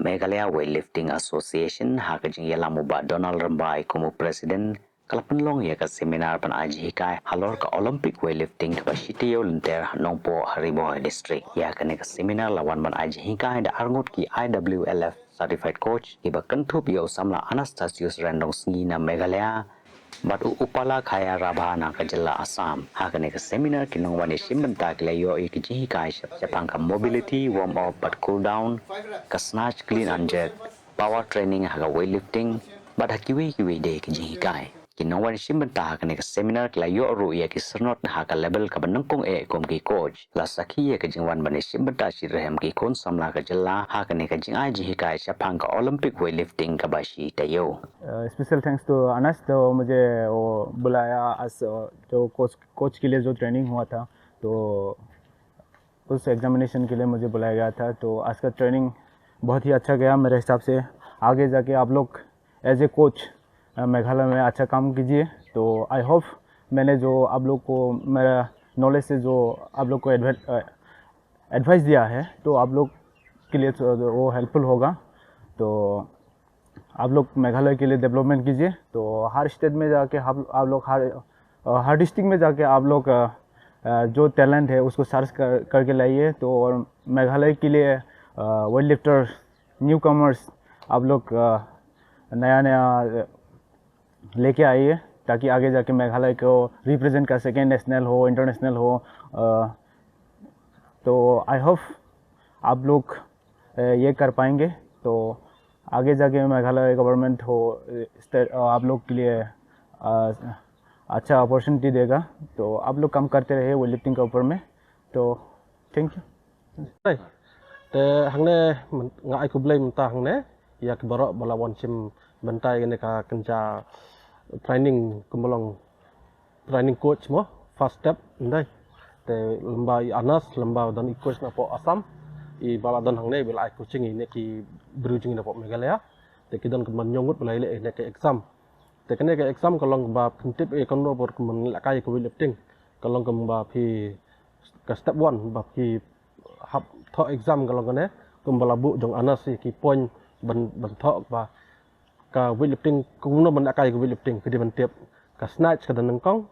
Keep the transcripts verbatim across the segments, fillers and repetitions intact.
Meghalaya Weightlifting Association, ha ka jingïalam u Bah Donald Rymbai kum u President, ka la pynlong ïa ka seminar ban ai jinghikai halor ka Olympic Weightlifting kaba shi taïew lynter ha Nongpoh ha Ri Bhoi District. Ïa kane ka seminar la wan ban ai jinghikai da arngut ki I W L F certified coach kiba kynthup ïa u samla Anastasius Ryndongsngi na Meghalaya bad u Upala Khaya Rabha na ka jylla Assam. Ha kane ka seminar ki nongwan ïashim bynta ki la ïoh ïa ki jinghikai shaphang ka mobility, warm up bad cool down, ka snatch, clean and jerk, power training ha ka weightlifting bad ha kiwei kiwei de ki jinghikai. Ki nongwan ïashim bynta ha kane ka seminar ki la ïoh ruh ïa ki syrnod ha ka level kaba nyngkong eh kum ki coach. La sakhi ïa ka jingwan ban ïashim bynta shitrhem ki khun samla ka jylla ha kane ka jingai jinghikai shaphang ka Olympic weightlifting kaba shi taïew. Special thanks to Anas. तो मुझे वो बुलाया आज, जो coach coach के लिए जो ट्रेनिंग हुआ था, तो उस एग्जामिनेशन के लिए मुझे बुलाया गया था। तो आज का ट्रेनिंग बहुत ही अच्छा गया मेरे हिसाब से। आगे जाके आप लोग एज ए कोच मेघालय में अच्छा काम कीजिए। तो आई होप मैंने जो आप लोग को मेरा नॉलेज से जो आप लोग को एडवाइस दिया है, तो आप लोग के लिए तो वो हेल्पफुल होगा। तो आप लोग मेघालय के लिए डेवलपमेंट कीजिए। तो हर स्टेट में जाके आप आप लोग हर अ, हर डिस्ट्रिक्ट में जाके आप लोग अ, अ, जो टैलेंट है उसको सर्च कर करके लाइए। तो और मेघालय के लिए वेट लिफ्टर न्यू कमर्स आप लोग अ, नया नया अ, लेके आइए, ताकि आगे जाके मेघालय को रिप्रेजेंट कर सकें, नेशनल हो, इंटरनेशनल हो। अ, तो आई होप आप लोग अ, ये कर पाएंगे। तो आगे जाके मेघालय गवर्नमेंट हो, अ, स्टेट अ, आप लोग के लिए अ, अच्छा अपॉर्चुनिटी देगा। तो आप लोग काम करते रहिए वेट लिफ्टिंग के ऊपर में। तो thank you. Te hangne, nga ai khublei mynta hangne ïa ki baroh ba la wan shim bynta ïa kane ka kynja training kumba long training coach mo, first step, ndai. Te lymba i Anas, lymba don i coach napoh Assam, iba la don hangne ba la ai coaching ïa kine ki briew jong ngi napoh Meghalaya. Te ki don kumba hynñiew ngut ba la ïaleh ïa kane ka exam. Te kane ka exam ka long ba pyntip ïa kumno ba kumba lehkai ïa ka weightlifting. Ka long kumba phi, ka step one ba phi hap thoh exam ka long kane, kumba la buh jong Anas ïa ki point ban ban thoh ba ka weightlifting, kumno ban lehkai ka weightlifting, phi dei ban tip. Ka snatch ka don nyngkong,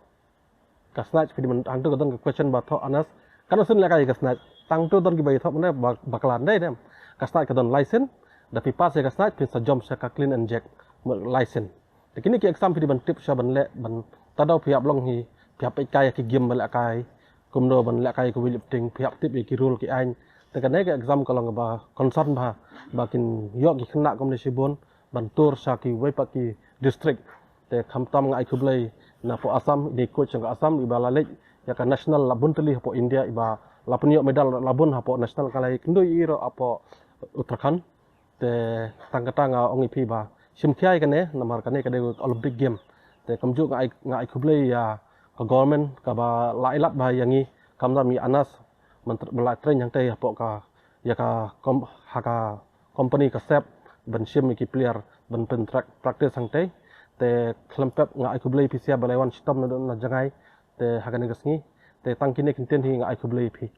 ka snatch phi dei ban, hangto ka don ka question ba thoh Anas, katno sien lehkai ka snatch. Tang to don kiba ïathoh mynne ba khlaiñ dei dem. Ka snatch ka don lai sien, da phi pass ïa ka snatch phin sa jump sha ka clean and jerk, lai sien. Te kine ki exam phi dei ban tip sha ban leh, ban, ta daw phi hap long hi, phi hap peit kai ïa ki game ba lehkai, kumno ban lehkai ka weightlifting, phi hap tip ïa ki rule ki aiñ. Te kane ka exam ka long ba concern ba, ba kin ïoh ki khynnah kumne shibun ban tur sha kiwei pat ki district. Te khamtam nga ai khublei napoh Assam, ine i coach jong ka Assam iba la leit ïa ka national la bun tylli hapoh India, iba la pynïoh medal la bun hapoh national, ka la ïakynduh ïa i ruh hapoh Uttarakhand. Te tang kata nga ong ïa phi ba shim khia ïa kane, namar kane ka dei ka Olympic game. Te kumjuh nga ai, nga ai khublei ïa ka government kaba la ai lad bha ïa ngi, khamtam ïa i Anas, ban tr-, ban la train hangtei hapoh ka, ïa ka kom-, ha ka company ka Sep, ban shim ïa ki player ban pyn track, practice hangtei. Te khlem pep nga ai khublei ïa phi sha ba la wan shitom na, na jngai. Te ha kane ka sngi, te tang kine ki ktien hi nga ai khublei ïa phi.